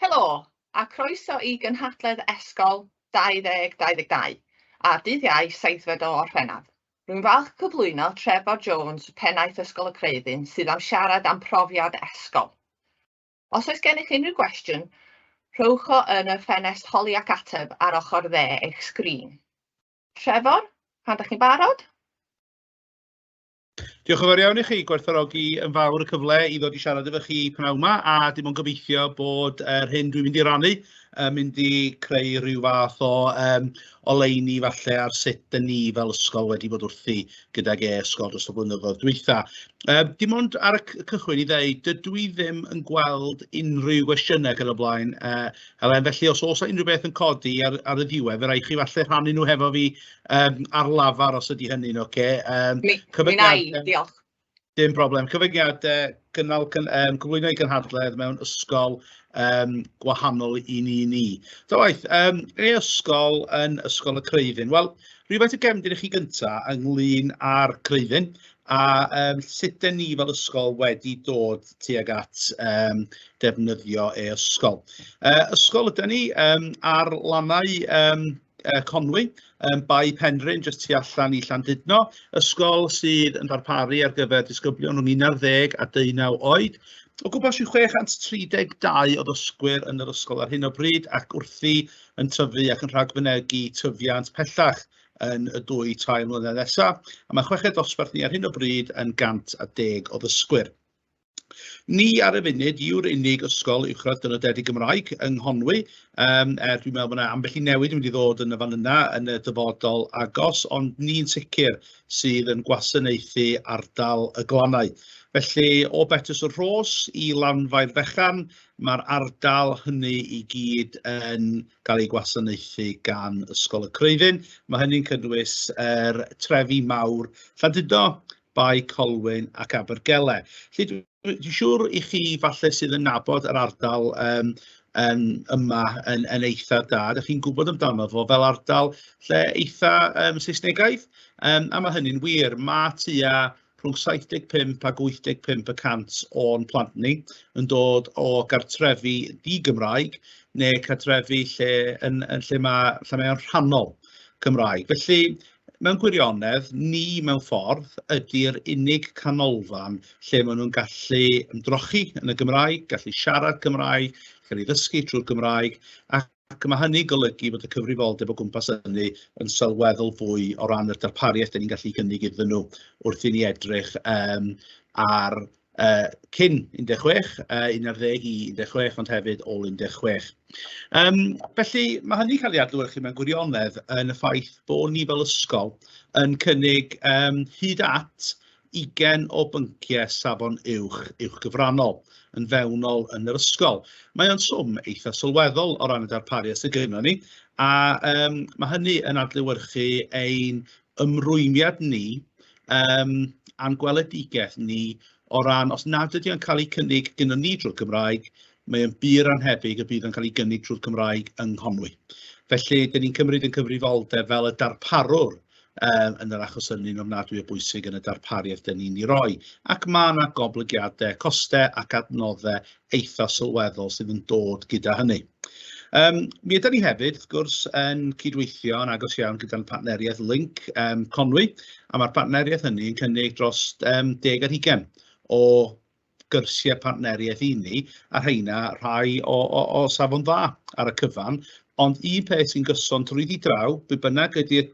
Helo, a croeso i gynhadledd Esgol 2022 ar dydd Iau seithfed o Orffennaf. Rwy'n falch cyflwyno Trefor Jones, Pennaeth Ysgol y Creuddyn, sydd am siarad am profiad Esgol. Os oes gennych unrhyw gwestiwn, rhowch o yn y ffenest holi ac ateb ar ochr dde eich sgrin. Trefor, pan dach chi'n barod? Diolch yn fawr iawn i chi, gwerthfawrogi yn fawr y cyfle i ddod i siarad efo chi pnawn 'ma, a dim ond gobeithio bod yr hyn dwi'n mynd i rannu yn mynd i creu rhyw fath o um, oleuni falle ar sut dyn ni fel ysgol wedi bod wrthi gydag e-ysgol dros y blynyddoedd dwytha. Um, dim ond ar y cychwyn i ddeud, dydw i ddim yn gweld unrhyw gwestiynau ac yn y blaen, uh, Helen, felly os oes unrhyw beth yn codi ar, ar y ddiwedd, fe rhaid chi falle rhannu nhw hefo fi um, ar lafar os ydy hynny'n oce. Okay. Um, mi, mi na i, diolch. Dim problem. Cyfyngiadau, gynnal, um, cyflwyno i gynhadledd mewn ysgol um, gwahanol i ni ni. Ta waith, um, ei ysgol yn Ysgol y Creuddyn. Wel, rhywfaint o gefndir i chi gyntaf ynglyn â'r Creuddyn a um, sut dyn ni fel ysgol wedi dod tuag at um, defnyddio e-ysgol. Uh, ysgol ydyn ni um, ar lannau um, Conwy, um, Bae Penrhyn, jyst tu allan i Llandudno, ysgol sydd yn darparu ar gyfer disgyblion rhwng 11 a 19 oed. O gwmpas rhyw 632 o ddysgwyr yn yr ysgol ar hyn o bryd ac wrthi yn tyfu ac yn rhagfynegi tyfiant pellach yn y dwy tair mlynedd nesaf. A mae chweched dosbarth ni ar hyn o bryd yn 110 o ddysgwyr. Ni ar y funud yw'r unig ysgol uwchradd dynodedig Gymraeg yng Nghonwy. Um, er dwi'n meddwl bod yna ambell i newid yn mynd i ddod yn y fan yna yn y dyfodol agos, ond ni'n sicr sydd yn gwasanaethu ardal y glannau. Felly, o Betws y Rhos i Lanfair Fechan, mae'r ardal hynny i gyd yn gael ei gwasanaethu gan Ysgol y Creuddyn. Mae hynny'n cynnwys yr trefi mawr Llandudno, Bae Colwyn ac Abergele. Felly dwi'n siŵr i chi falle sydd yn nabod yr ardal um, yn, yma yn, yn eitha da, ydych chi'n gwybod amdano fo fel ardal lle eitha um, Saesnegaidd, um, a mae hynny'n wir. Mae tua rhwng 75 ac 85 y cant o'n plant ni yn dod o gartrefi di-Gymraeg neu cartrefi lle, yn, yn lle, mae, lle mae o'n rhannol Cymraeg. Felly, mewn gwirionedd, ni mewn ffordd ydy'r unig canolfan lle maen nhw'n gallu ymdrochi yn y Gymraeg, gallu siarad Cymraeg, cael ei ddysgu trwy'r Gymraeg, ac mae hynny'n golygu bod y cyfrifoldeb o gwmpas hynny yn sylweddol fwy o ran yr darpariaeth dan ni'n gallu gynnig iddyn nhw wrth i ni edrych um, ar uh, cyn 16, uh, 11 i 16, ond hefyd ôl 16. Um, felly, mae hynny'n cael ei adlewyrchu mewn gwirionedd yn y ffaith bod ni fel ysgol yn cynnig um, hyd at 20 o bynciau safon uwch uwch gyfrannol yn fewnol yn yr ysgol. Mae o'n swm eitha sylweddol o ran y darpariaeth sydd gennym ni, a um, mae hynny yn adlewyrchu ein ymrwymiad ni um, a'n gweledigaeth ni o ran os nad ydy o'n cael ei cynnig gyda ni drwy'r Gymraeg, mae o'n bur anhebyg y bydd o'n cael ei gynnig drwy'r Cymraeg yng Nghonwy. Felly, dyn ni'n cymryd yn cyfrifoldeb fel y darparwr um, yn yr achos hynny'n ofnadwy o bwysig yn y darpariaeth dyn ni'n ei roi. Ac mae yna goblygiadau, costau ac adnoddau eitha sylweddol sydd yn dod gyda hynny. Um, mi ydym ni hefyd, wrth gwrs, yn cydweithio yn agos iawn gyda'n partneriaeth Link um, Conwy, a mae'r partneriaeth hynny yn cynnig dros um, 10 ar hugain o gyrsiau partneriaeth i ni, a rheina rhai o, o, o safon dda ar y cyfan. Ond un peth sy'n gyson drwyddi draw, be bynnag ydy'r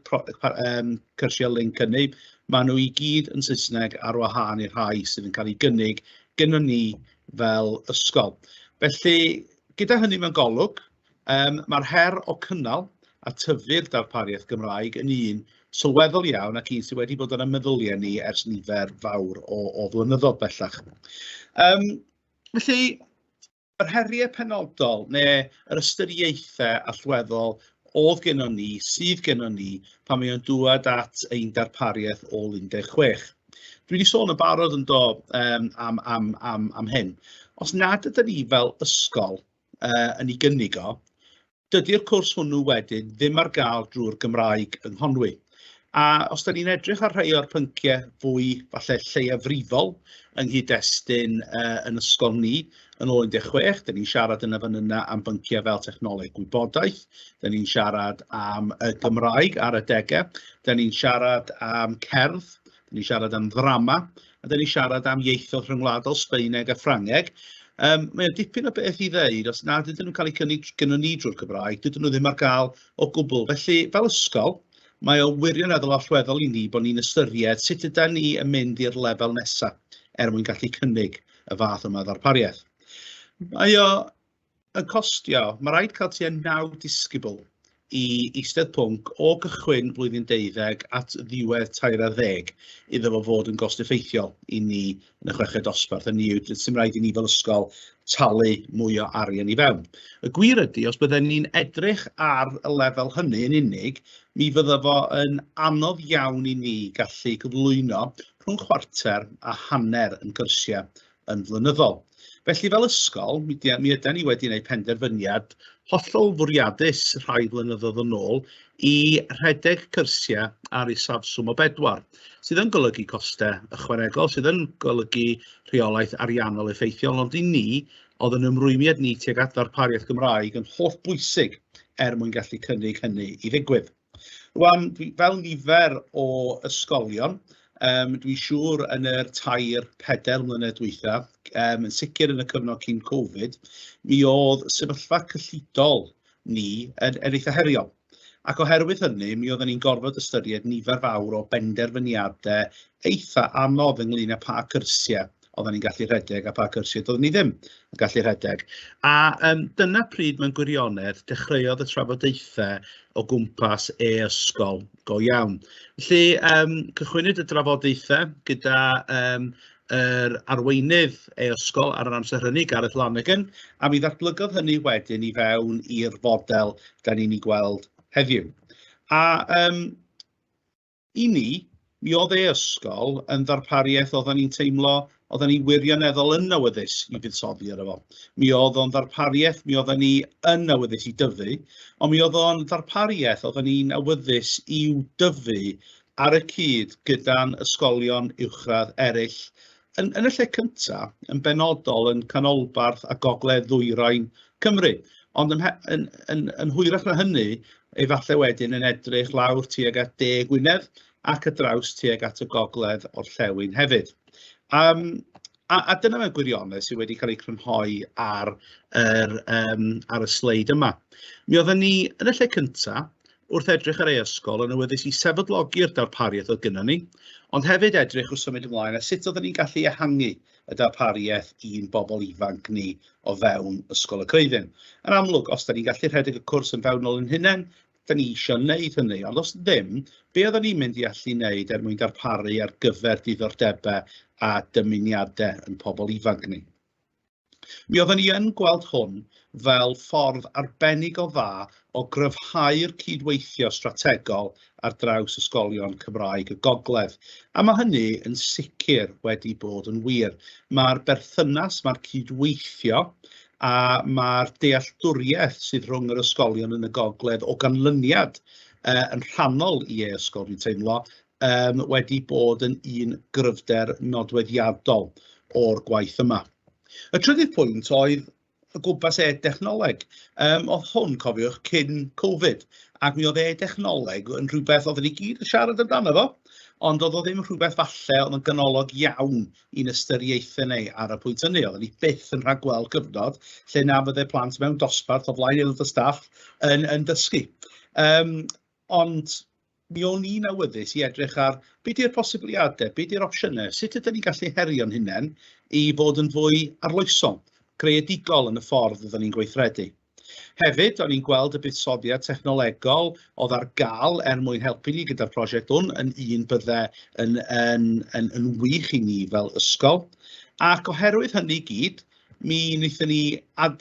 um, cyrsiau Link hynny, maen nhw i gyd yn Saesneg ar wahân i'r rhai sydd yn cael ei gynnig gynnon ni fel ysgol. Felly, gyda hynny mewn golwg, um, mae'r her o cynnal a tyfu'r darpariaeth Gymraeg yn un sylweddol iawn ac un sydd wedi bod yn y meddyliau ni ers nifer fawr o, o flynyddoedd bellach. Um, felly, yr heriau penodol neu yr ystyriaethau allweddol oedd gennon ni, sydd gennon ni, pan mae o'n dŵad at ein darpariaeth ôl 16. Dwi wedi sôn yn barod yn do um, am, am, am, am hyn. Os nad ydyn ni fel ysgol uh, yn ei gynnig o, dydy'r cwrs hwnnw wedyn ddim ar gael drwy'r Gymraeg yng Nghonwy. A os da ni'n edrych ar rhai o'r pynciau fwy falle lleiafrifol yng nghyd-destun yn ysgol ni yn ôl 16, da ni'n siarad yn y fan yna am bynciau fel technoleg gwybodaeth, da ni'n siarad am y Gymraeg ar adegau, da ni'n siarad am cerdd, da ni'n siarad am ddrama, a da ni'n siarad am ieithoedd rhyngwladol, Sbaeneg a Ffrangeg. Mae o dipyn o beth i ddeud, os nad ydyn nhw'n cael eu cynnig gynnon ni drwy'r Gymraeg, dydyn nhw ddim ar gael o gwbl. Felly, fel ysgol, mae o wirioneddol allweddol i ni bod ni'n ystyried sut ydan ni yn mynd i'r lefel nesaf er mwyn gallu cynnig y fath yma o ddarpariaeth. Mae o yn costio, mae rhaid cael tua 9 disgybl i eistedd pwnc o gychwyn blwyddyn deuddeg at ddiwedd 13 iddo fo fod yn gost effeithiol i ni yn y chweched dosbarth. Hynny yw, does dim rhaid i ni fel ysgol talu mwy o arian i fewn. Y gwir ydy, os bydden ni'n edrych ar y lefel hynny yn unig, mi fydda fo yn anodd iawn i ni gallu cyflwyno rhwng chwarter a hanner yn cyrsiau yn flynyddol. Felly fel ysgol, mi, mi ydan ni wedi gwneud penderfyniad hollol fwriadus rhai flynyddoedd yn ôl i rhedeg cyrsiau ar isafswm o bedwar, sydd yn golygu costau ychwanegol, sydd yn golygu rheolaeth ariannol effeithiol, ond i ni, oedd yn ymrwymiad ni tuag at ddarpariaeth Gymraeg yn holl bwysig er mwyn gallu cynnig hynny i ddigwydd. Rwan, fel nifer o ysgolion, dwi'n siŵr yn yr 3, 4 mlynedd dwytha, yn sicr yn y cyfnod cyn Covid, mi oedd sefyllfa cyllidol ni yn eitha heriol. Ac oherwydd hynny, mi oedden ni'n gorfod ystyried nifer fawr o benderfyniadau eitha anodd ynglyn â pa cyrsiau oedden ni'n gallu rhedeg a pa cyrsiau doeddwn ni ddim yn gallu rhedeg. A dyna pryd mewn gwirionedd dechreuodd y trafodaethau o gwmpas e-ysgol go iawn. Felly cychwynnwyd y drafodaethau gyda yr arweinydd e-ysgol ar yr amser hynny, Gareth Lanigan, a mi ddatblygodd hynny wedyn i fewn i'r fodel da ni'n ei gweld heddiw. A i ni, mi oedd e-ysgol yn ddarpariaeth oedden ni'n teimlo oedden ni wirioneddol yn awyddus i fuddsoddi arno fo. Mi oedd o'n ddarpariaeth, mi oedden ni yn awyddus i dyfu, ond mi oedd o'n ddarpariaeth oedden ni'n awyddus i'w dyfu ar y cyd gyda'n ysgolion uwchradd eraill. Yn y lle cyntaf, yn benodol yn canolbarth a gogledd ddwyrain Cymru. Ond yn hwyrach na hynny, efallai wedyn yn edrych lawr tuag at De Gwynedd ac y draws tuag at y gogledd orllewin hefyd. A dyna mewn gwirionedd sydd wedi cael ei crynhoi ar y sleid yma. Mi oedden ni yn y lle cyntaf wrth edrych ar e-ysgol yn awyddus i sefydlogi'r darpariaeth oedd gynnon ni, ond hefyd edrych wrth symud ymlaen a sut oedden ni'n gallu ehangu y darpariaeth i'n bobl ifanc ni o fewn Ysgol y Creuddyn. Yn amlwg, os da ni'n gallu rhedeg y cwrs yn fewnol yn hunain, da ni eisiau wneud hynny, ond os ddim, be oedden ni'n mynd i allu wneud er mwyn darparu ar gyfer diddordebau a dymuniadau yn pobl ifanc ni? Mi oedden ni yn gweld hwn fel ffordd arbennig o dda o gryfhau'r cydweithio strategol ar draws ysgolion Cymraeg y Gogledd, a mae hynny yn sicr wedi bod yn wir. Mae'r berthynas, mae'r cydweithio a mae'r dealltwriaeth sydd rhwng yr ysgolion yn y Gogledd o ganlyniad yn rhannol i e-ysgol, dwi'n teimlo, wedi bod yn un gryfder nodweddiadol o'r gwaith yma. Y trydydd pwynt oedd o gwmpas e-dechnoleg. Oedd hwn, cofiwch, cyn Covid, ac mi oedd e-dechnoleg yn rhywbeth oedden ni gyd yn siarad amdano fo, ond oedd o ddim rhywbeth falle oedd yn ganolog iawn i'n ystyriaethau ni ar y pwynt hynny. Oedden ni byth yn rhagweld cyfnod lle na fydde plant mewn dosbarth o flaen aelod o staff yn dysgu. Ond mi o'n i'n awyddus i edrych ar be di'r posibiliadau, be di'r opsiynau, sut ydyn ni'n gallu herio'n hunain i fod yn fwy arloesol, creadigol yn y ffordd oedden ni'n gweithredu. Hefyd, o'n i'n gweld y buddsoddiad technolegol oedd ar gael er mwyn helpu ni gyda'r prosiect hwn yn un bydde yn wych i ni fel ysgol. Ac oherwydd hynny i gyd, mi wnaethon ni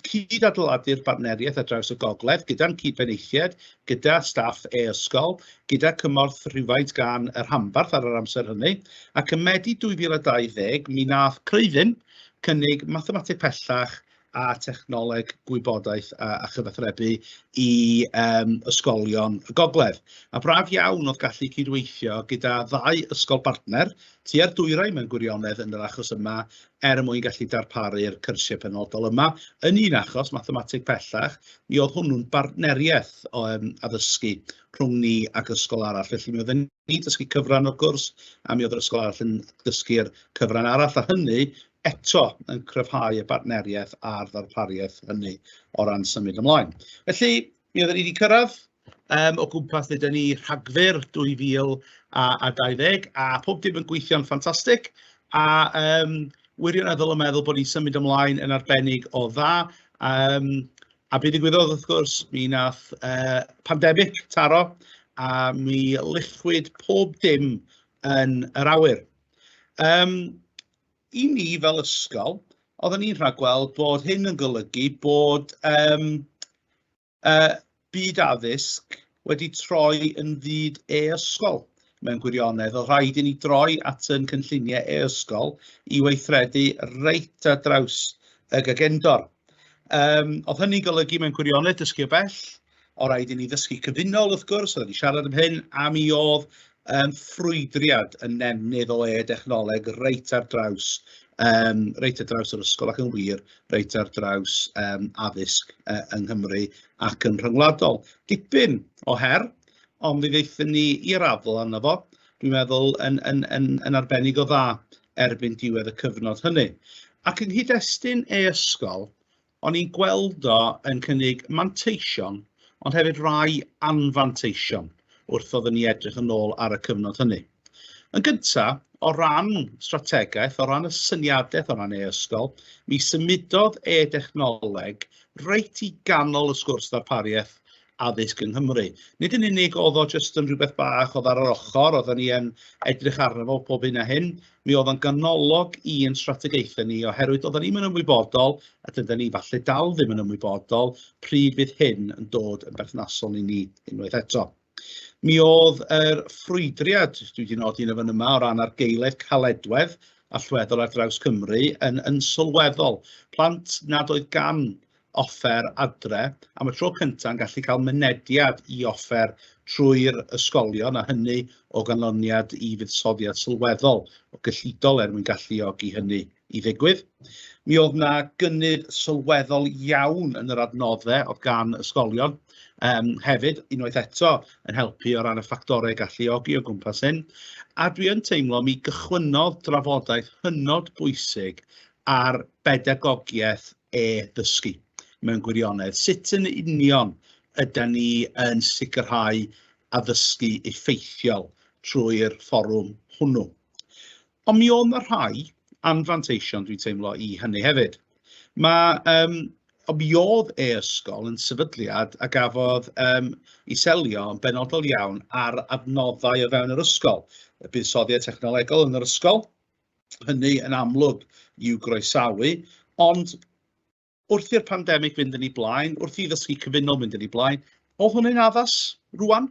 cyd-adeiladu'r bartneriaeth ar draws y gogledd gyda'n cyd-benaethiaid, gyda staff e-ysgol, gyda cymorth rhywfaint gan y rhanbarth ar yr amser hynny, ac ym Medi 2020 mi nath Creuddyn cynnig mathemateg pellach. a technoleg gwybodaeth a chyfathrebu i ysgolion y gogledd. A braf iawn oedd gallu cydweithio gyda ddau ysgol bartner, tua'r dwyrain mewn gwirionedd yn yr achos yma, er mwyn gallu darparu'r cyrsiau penodol yma. Yn un achos, mathemateg pellach, mi oedd hwnnw'n bartneriaeth o addysgu rhwng ni ac ysgol arall. Felly mi oedden ni'n dysgu cyfran o'r gwrs, a mi oedd yr ysgol arall yn dysgu'r cyfran arall, a hynny eto yn cryfhau y bartneriaeth a'r ddarpariaeth hynny o ran symud ymlaen. Felly, mi oedden ni wedi cyrraedd o gwmpas ddeudan ni Rhagfyr 2020, a pob dim yn gweithio'n ffantastig, a wirioneddol yn meddwl bod ni'n symud ymlaen yn arbennig o dda. A be ddigwyddodd wrth gwrs, mi nath pandemig taro, a mi luchwyd pob dim yn yr awyr. I ni fel ysgol, oedden ni'n rhagweld bod hyn yn golygu bod byd addysg wedi troi yn fyd e-ysgol mewn gwirionedd. Oedd rhaid i ni droi at yn cynlluniau e-ysgol i weithredu reit ar draws y gagendor. Oedd hynny'n golygu mewn gwirionedd dysgu o bell, o raid i ni ddysgu cyfunol wrth gwrs, oedden ni siarad am hyn, a mi oedd ffrwydriad yn nefnydd o e-dechnoleg reit ar draws, reit ar draws yr ysgol ac yn wir reit ar draws addysg yng Nghymru ac yn rhyngwladol. Dipyn o her, ond mi ddaethon ni i'r afl arno fo, dwi'n meddwl yn arbennig o dda erbyn diwedd y cyfnod hynny. Ac yng nghyd-destun e-ysgol, o'n i'n gweld o yn cynnig manteision, ond hefyd rai anfanteision wrth oedden ni edrych yn ôl ar y cyfnod hynny. Yn gyntaf, o ran strategaeth, o ran y syniadaeth o ran e-ysgol, mi symudodd e-dechnoleg reit i ganol y sgwrs ddarpariaeth addysg yng Nghymru. Nid yn unig oedd o jyst yn rhywbeth bach oedd ar yr ochr, oedden ni yn edrych arno fo pob hyn a hyn, mi oedd o'n ganolog i'n strategaethau ni oherwydd oedden ni'm yn ymwybodol, a dydan ni falle dal ddim yn ymwybodol, pryd fydd hyn yn dod yn berthnasol i ni unwaith eto. Mi oedd yr ffrwydriad, dwi wedi nodi yn y fan yma, o ran argaeledd caledwedd allweddol ar draws Cymru yn sylweddol. Plant nad oedd gan offer adre am y tro cyntaf yn gallu cael mynediad i offer trwy'r ysgolion, a hynny o ganlyniad i fuddsoddiad sylweddol o gyllidol er mwyn galluogi hynny i ddigwydd. Mi oedd na gynnydd sylweddol iawn yn yr adnoddau oedd gan ysgolion hefyd, unwaith eto, yn helpu o ran y ffactorau galluogi o gwmpas hyn. A dwi yn teimlo mi gychwynnodd drafodaeth hynod bwysig ar bedagogiaeth e-ddysgu mewn gwirionedd. Sut yn union ydan ni yn sicrhau addysgu effeithiol trwy'r fforwm hwnnw? Ond mi oedd 'na rhai anfanteision dwi'n teimlo i hynny hefyd. Mae, ond mi oedd e-ysgol yn sefydliad a gafodd ei selio yn benodol iawn ar adnoddau o fewn yr ysgol, y buddsoddiad technolegol yn yr ysgol, hynny yn amlwg i'w groesawu, ond wrth i'r pandemig fynd yn ei blaen, wrth i ddysgu cyfunol mynd yn ei blaen, oedd hwnna'n addas rwan?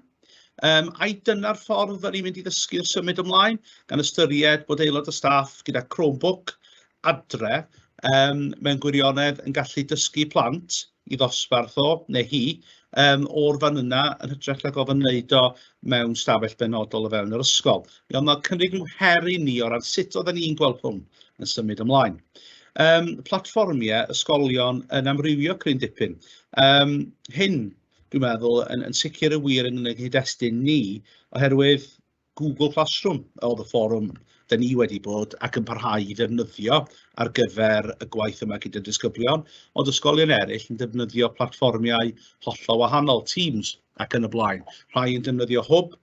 Ai dyna'r ffordd o'n i'n mynd i ddysgu wrth symud ymlaen, gan ystyried bod aelod o staff gyda Chromebook adre mewn gwirionedd yn gallu dysgu plant i ddosbarth o, neu hi, o'r fan yna yn hytrach nag ofyn wneud o mewn stafell benodol o fewn yr ysgol. Mi oedd 'na cynnig rhyw her i ni o ran sut oedden ni'n gweld hwn yn symud ymlaen. Platfformiau ysgolion yn amrywio cryn dipyn. Hyn, dwi'n meddwl, yn sicr y wir yn y nghyd-destun ni, oherwydd Google Classroom oedd y fforwm da ni wedi bod ac yn parhau i ddefnyddio ar gyfer y gwaith yma gyda disgyblion, ond ysgolion eraill yn defnyddio platfformiau hollol wahanol, Teams ac yn y blaen. Rhai yn defnyddio Hwb,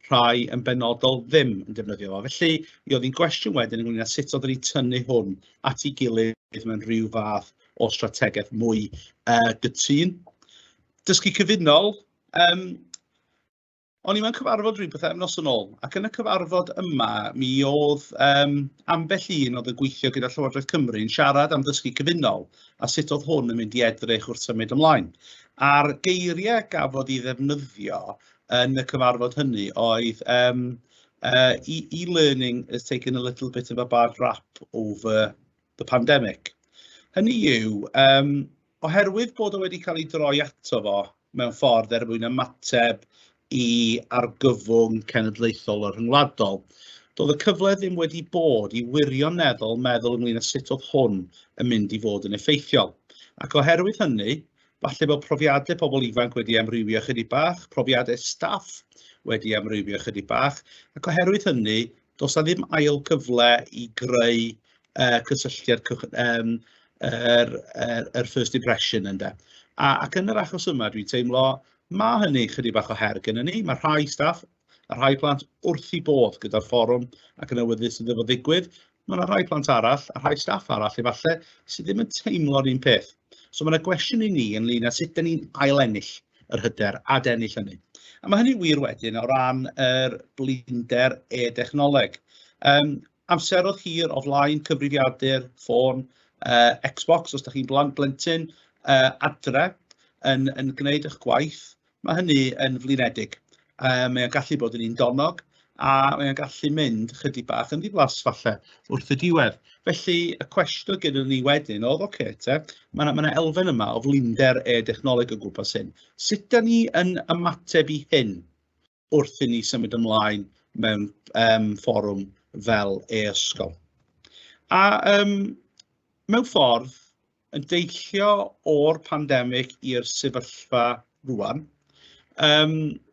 rhai yn benodol ddim yn defnyddio fo. Felly, mi oedd hi'n gwestiwn wedyn ynglyn â sut oedden ni'n tynnu hwn at ei gilydd mewn rhyw fath o strategaeth mwy gytûn. Dysgu cyfunol, o'n i mewn cyfarfod rhyw bythefnos yn ôl, ac yn y cyfarfod yma mi oedd ambell un oedd yn gweithio gyda Llywodraeth Cymru yn siarad am ddysgu cyfunol a sut oedd hwn yn mynd i edrych wrth symud ymlaen. A'r geiriau gafodd ei ddefnyddio yn y cyfarfod hynny oedd e-learning has taken a little bit of a bad rap over the pandemic. Hynny yw, oherwydd bod o wedi cael ei droi ato fo mewn ffordd er mwyn ymateb i argyfwng cenedlaethol a rhyngwladol, doedd y cyfle ddim wedi bod i wirioneddol meddwl ynglyn â sut oedd hwn yn mynd i fod yn effeithiol. Ac oherwydd hynny, falle bod profiadau pobl ifanc wedi amrywio chydig bach, profiadau staff wedi amrywio chydig bach, ac oherwydd hynny, does 'na ddim ail cyfle i greu cysylltiad yr first impression ynde. Ac yn yr achos yma, dwi'n teimlo, mae hynny chydig bach o her gyda ni. Mae rhai staff a rhai plant wrth i bodd gyda'r fforwm ac yn awyddus iddo fo ddigwydd. Mae yna rhai plant arall a rhai staff arall efallai sydd ddim yn teimlo'r un peth. So mae yna gwestiwn i ni ynglyn â sut dyn ni'n ail-ennill yr hyder a dennill hynny. A mae hynny wir wedyn o ran yr blinder e-dechnoleg. Amserodd hir o flaen cyfrifiadur, ffôn, Xbox, os ydych chi'n blentyn, adre yn gwneud eich gwaith, mae hynny yn flinedig. Mae o'n gallu bod yn undonog a mae o'n gallu mynd chydig bach yn ddiflas falle wrth y diwedd. Felly y cwestiwn gyda ni wedyn oedd, oce, te, mae yna ma elfen yma o flinder e-dechnoleg o gwmpas hyn. Sut da ni yn ymateb i hyn wrth i ni symud ymlaen mewn fforwm fel e-ysgol? A mewn ffordd, yn deillio o'r pandemig i'r sefyllfa rwan,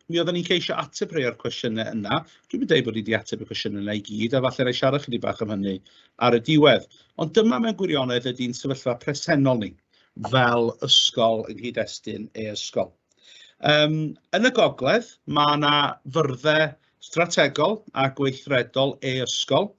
mi oedden ni'n ceisio ateb rhai o'r cwestiynau yna. Dwi'n mynd dweud bod ni wedi ateb y cwestiynau yna i gyd, a falle rhaid siarad chydig bach am hynny ar y diwedd. Ond dyma mewn gwirionedd ydy'n sefyllfa presennol ni fel ysgol yng nghyd-destun e-ysgol. Yn y gogledd, mae yna fyrddau strategol a gweithredol e-ysgol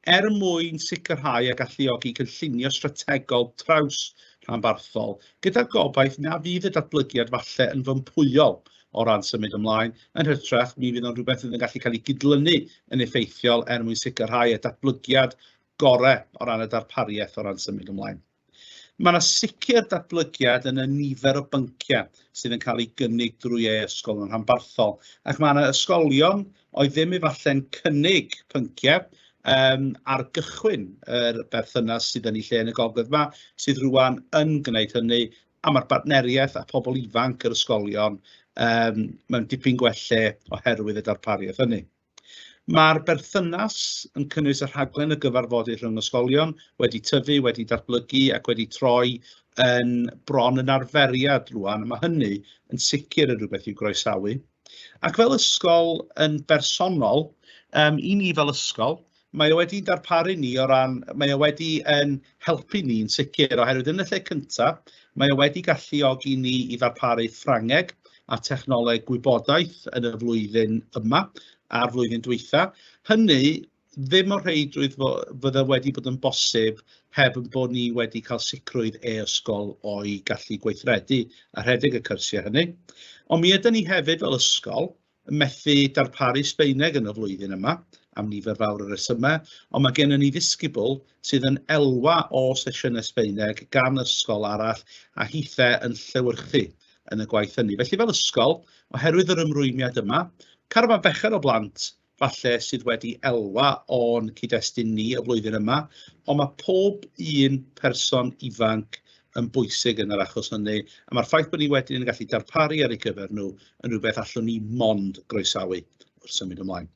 er mwyn sicrhau a galluogi cynllunio strategol traws rhanbarthol, gyda'r gobaith na fydd y datblygiad falle yn fympwyol o ran symud ymlaen. Yn hytrach, mi fydd o'n rhywbeth fydd yn gallu cael ei gydlynu yn effeithiol er mwyn sicrhau y datblygiad gorau o ran y darpariaeth o ran symud ymlaen. Mae yna sicr datblygiad yn y nifer o bynciau sydd yn cael ei gynnig drwy e-ysgol yn rhanbarthol, ac mae yna ysgolion oedd ddim efallai'n cynnig pynciau ar gychwyn yr berthynas sydd yn ei lle yn y gogledd yma, sydd rwan yn gwneud hynny, a mae'r bartneriaeth a pobl ifanc yr ysgolion mewn dipyn gwell lle oherwydd y darpariaeth hynny. Mae'r berthynas yn cynnwys y rhaglen y gyfarfodydd rhwng ysgolion wedi tyfu, wedi datblygu ac wedi troi yn bron yn arferiad rwan. Mae hynny yn sicr yn rhywbeth i'w groesawu. Ac fel ysgol yn bersonol, i ni fel ysgol, mae o wedi darparu ni o ran, mae o wedi yn helpu ni'n sicr, oherwydd yn y lle cyntaf, mae o wedi galluogi ni i ddarparu Ffrangeg a technoleg gwybodaeth yn y flwyddyn yma a'r flwyddyn dwytha. Hynny ddim o rheidrwydd fydde wedi bod yn bosib heb yn bod ni wedi cael sicrwydd e-ysgol o'i gallu gweithredu a rhedeg y cyrsiau hynny. Ond mi ydyn ni hefyd fel ysgol yn methu darparu Sbaeneg yn y flwyddyn yma am nifer fawr o resymau, ond mae gennym ni ddisgybl sydd yn elwa o sesiynau Sbaeneg gan ysgol arall a hithe yn llewyrchu yn y gwaith hynny. Felly fel ysgol, oherwydd yr ymrwymiad yma, carfan fechan o blant falle sydd wedi elwa o'n cyd-destun ni y flwyddyn yma, ond mae pob un person ifanc yn bwysig yn yr achos hynny, a mae'r ffaith bod ni wedyn yn gallu darparu ar eu cyfer nhw yn rhywbeth allwn ni mond groesawu wrth symud ymlaen.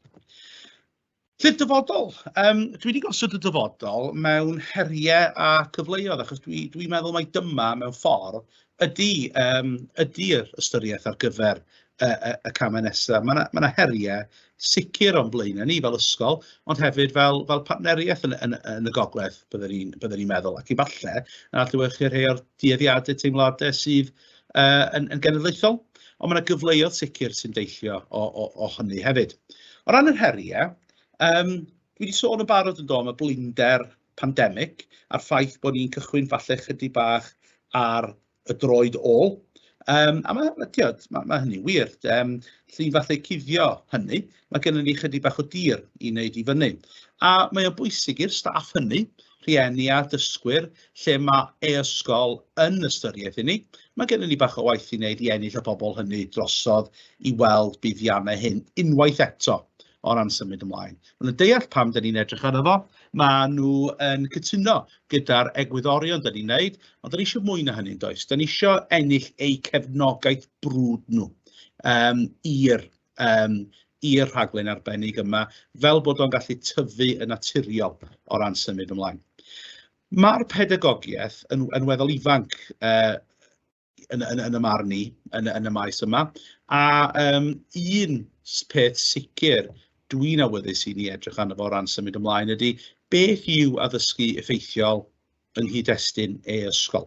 Felly, dyfodol. Dwi wedi gosod y dyfodol mewn heriau a cyfleoedd, achos dwi meddwl mai dyma mewn ffordd ydy'r ystyriaeth ar gyfer y camau nesaf. Mae yna heriau sicr o'n blaenau ni fel ysgol, ond hefyd fel partneriaeth yn y gogledd, byddwn ni'n meddwl, ac efallai yn adlewyrchu rhai o'r dueddiadau, teimladau sydd yn genedlaethol, ond mae yna gyfleoedd sicr sy'n deillio o hynny hefyd. O ran yr heriau, dwi wedi sôn yn barod yn do am y blinder pandemig a'r ffaith bod ni'n cychwyn falle chydig bach ar y droed ôl. A mae hynny'n wir. Lle ni'n falle cuddio hynny, mae gennym ni chydig bach o dir i wneud i fyny. A mae o'n bwysig i'r staff hynny, rhieni a dysgwyr, lle mae e-ysgol yn ystyriaeth i ni. Mae gennym ni bach o waith i wneud i ennill y bobl hynny drosodd i weld buddiannau hyn unwaith eto. o ran symud ymlaen. Maen nhw'n deall pam dyn ni'n edrych arno fo, maen nhw yn cytuno gyda'r egwyddorion dyn ni'n neud, ond dyn ni eisiau mwy na hynny, does? Dyn ni eisiau ennill eu cefnogaeth brwd nhw i'r i'r rhaglen arbennig yma, fel bod o'n gallu tyfu yn naturiol o ran symud ymlaen. Mae'r pedagogiaeth yn weddol ifanc yn y marn i, yn y maes yma, a un peth sicr dwi'n awyddus i ni edrych arno fo o ran symud ymlaen ydy beth yw addysgu effeithiol yng nghyd-destun e-ysgol.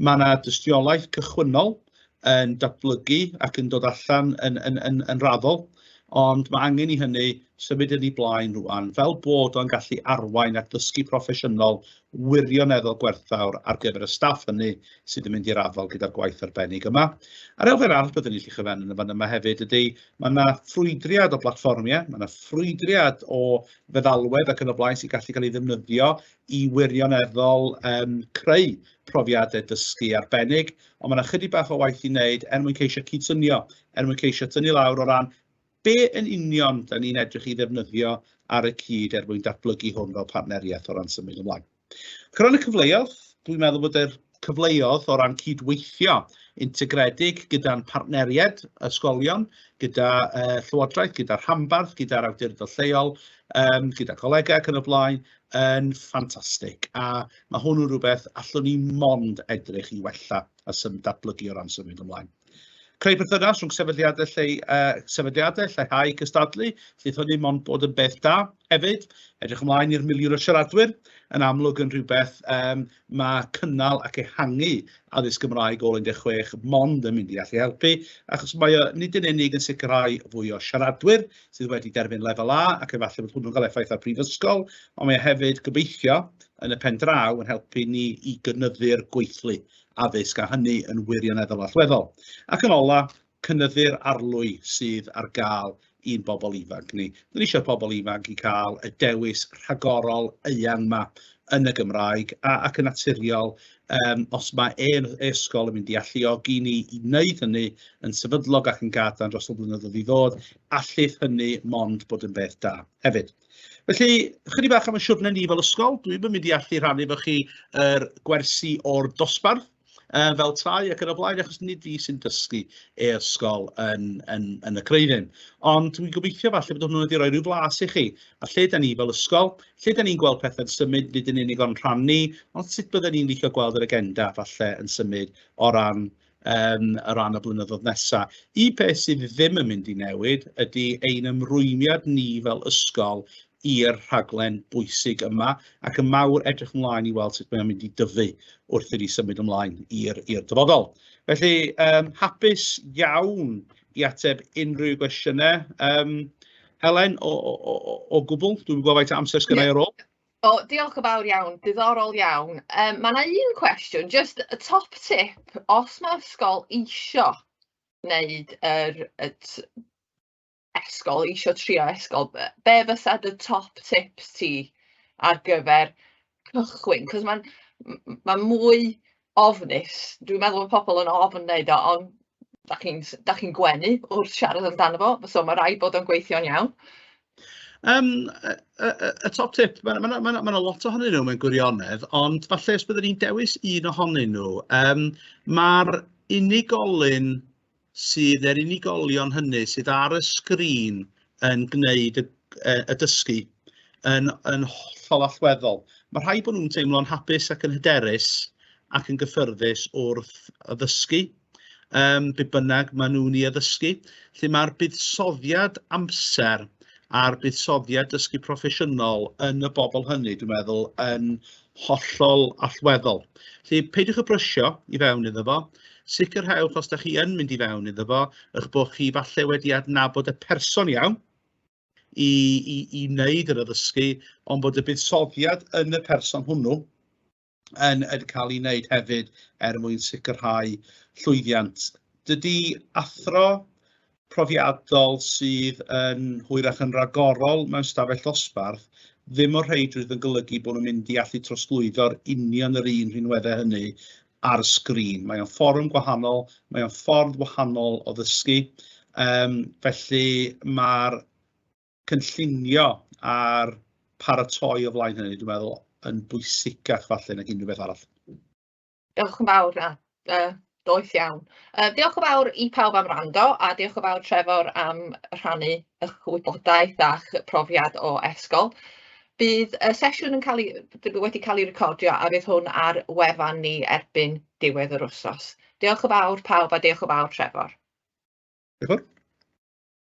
Mae yna dystiolaeth cychwynnol yn datblygu ac yn dod allan yn raddol, ond mae angen i hynny symud yn ei blaen rŵan, fel bod o'n gallu arwain at ddysgu proffesiynol wirioneddol gwerthfawr ar gyfer y staff hynny sydd yn mynd i'r afael gyda'r gwaith arbennig yma. A'r elfen arall byddwn ni'n lluchio fewn yn y fan yma hefyd ydy, mae yna ffrwydriad o blatfformiau, mae yna ffrwydriad o feddalwedd ac yn y blaen sy'n gallu cael ei ddefnyddio i wirioneddol creu profiadau dysgu arbennig, ond mae yna chydig bach o waith i wneud er mwyn ceisio cydsynio, er mwyn ceisio tynnu lawr o ran be yn union da ni'n edrych i ddefnyddio ar y cyd er mwyn datblygu hwn fel partneriaeth o ran symud ymlaen. Ac o ran y cyfleoedd, dwi'n meddwl bod yr cyfleoedd o ran cydweithio integredig gyda'n partneriaid ysgolion, gyda llywodraeth, gyda'r rhanbarth, gyda'r awdurdod lleol, gyda colegau ac yn y blaen, yn ffantastig. A mae hwn yn rhywbeth allwn ni mond edrych i wella a datblygu o ran symud ymlaen. Creu perthynas rhwng sefydliadau, lle, sefydliadau, lleihau cystadlu, lle hynny mond bod yn beth da hefyd. Edrych ymlaen i'r miliwn o siaradwyr, yn amlwg yn rhywbeth mae cynnal ac ehangu addysg Gymraeg ôl 16 mond yn mynd i allu helpu, achos mae o nid yn unig yn sicrhau fwy o siaradwyr sydd wedi derbyn lefel A, ac efallai bod hwnnw'n cael effaith ar prifysgol, ond mae o hefyd gobeithio yn y pen draw yn helpu ni i gynyddu'r gweithlu addysg, a hynny yn wirioneddol allweddol. Ac yn ola, cynyddu'r arlwy sydd ar gael i'n bobl ifanc ni. Dyn ni eisiau pobl ifanc i cael y dewis rhagorol eang yma yn y Gymraeg ac yn naturiol, os mae ein ysgol yn mynd i alluogi ni i wneud hynny yn sefydlog ac yn gadarn dros y blynyddoedd i ddod, allith hynny mond bod yn beth da hefyd. Felly, chydig bach am y siwrne ni fel ysgol. Dwi'm yn mynd i allu rhannu efo chi yr gwersi o'r dosbarth fel tai ac yn y blaen, achos nid fi sy'n dysgu e-ysgol yn y Creuddyn. Ond dwi'n gobeithio falle bod hwnnw wedi rhoi rhyw flas i chi. A lle da ni fel ysgol, lle da ni'n gweld pethau'n symud, nid yn unig o'n rhan ni, ond sut bydden ni'n licio gweld yr agenda falle yn symud o ran y blynyddoedd nesaf. Un peth sydd ddim yn mynd i newid ydy ein ymrwymiad ni fel ysgol i'r rhaglen bwysig yma, ac yn mawr edrych ymlaen i weld sut mae'n mynd i dyfu wrth i ni symud ymlaen i'r dyfodol. Felly, hapus iawn i ateb unrhyw gwestiynau. Helen, o gwbl, dwi'n gwybod faint o amser sgynna i ar ôl. O, diolch yn fawr iawn, diddorol iawn. Mae yna un cwestiwn, just y top tip, os mae ysgol isio wneud yr e-sgol, isio trio e-sgol, be fysa dy top tips ti ar gyfer cychwyn? Cos mae'n ma mwy ofnus, dwi'n meddwl bod pobl yn ofn wneud o, ond da chi gwenu wrth siarad amdano fo, so mae rhaid bod o'n gweithio'n iawn. Y top tip, mae 'na ma ma ma lot ohonyn nhw mewn gwirionedd, ond falle os byddwn ni'n dewis un ohonyn nhw, mae'r unigolyn sydd, yr unigolion hynny sydd ar y sgrin yn gwneud y dysgu yn hollol allweddol. Mae rhaid bod nhw'n teimlo'n hapus ac yn hyderus ac yn gyffyrddus wrth addysgu, be bynnag maen nhw'n ei addysgu. Felly mae'r buddsoddiad amser a'r buddsoddiad dysgu proffesiynol yn y bobl hynny, dwi'n meddwl, yn hollol allweddol. Felly peidiwch â brysio i fewn iddo fo. Sicrhewch os da chi yn mynd i fewn iddo fo, eich bod chi falle wedi adnabod y person iawn i wneud yr addysgu, ond bod y buddsoddiad yn y person hwnnw yn cael ei wneud hefyd er mwyn sicrhau llwyddiant. Dydy athro profiadol sydd yn hwyrach yn ragorol mewn stafell ddosbarth ddim o reidrwydd yn golygu bod nhw'n mynd i allu trosglwyddo'r union yr un rhinweddau hynny ar y sgrin. Mae o'n fforwm gwahanol, mae o'n ffordd wahanol o ddysgu. Felly mae'r Cynllunio a'r paratoi o flaen hynny, dwi'n meddwl, yn bwysicach falle nag unrhyw beth arall. Diolch yn fawr na, doeth iawn. Diolch yn fawr i pawb am wrando a diolch yn fawr Trefor am rhannu eich wybodaeth a'ch profiad o e-sgol. Bydd y sesiwn yn cael ei, wedi cael ei recordio a fydd hwn ar wefan ni erbyn diwedd yr wythnos. Diolch yn fawr pawb a diolch yn fawr Trefor. Diolch.